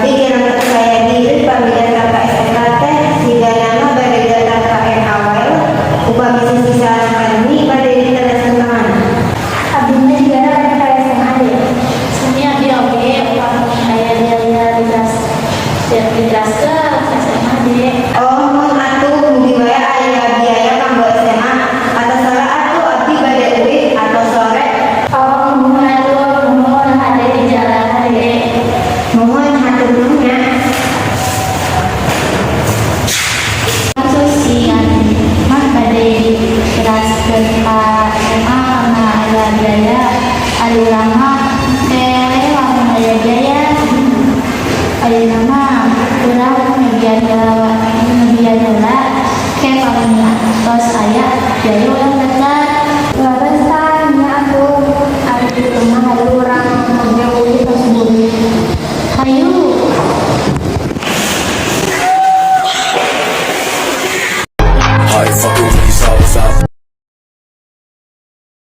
Abdi kirang percaya diri pami daftar ka SMK teh, sigana mah bade daftar ka RA wae. Upami sisih sareng pandemi, bade diteraskeun ka mana? Abdi mah jigana bade ka SMA deh. Sami, abdi oge, upami aya biaya diteraskeun ka SMA deh. Oh, mun atuh, mugi wae aya biaya kanggo SMA. Atos sore atuh, abdi bade uih, atos sore. Oh, muhun atuh, muhun, hade di jalan, hade. Muhun, hatur nuhun nya. Susi, abdi mah bade diteraskeun ka SMA karena aya biaya. Ari urang mah kele lamun aya biaya. Ayeuna mah urang ngebiar heula, ke pami tos aya biaya urang.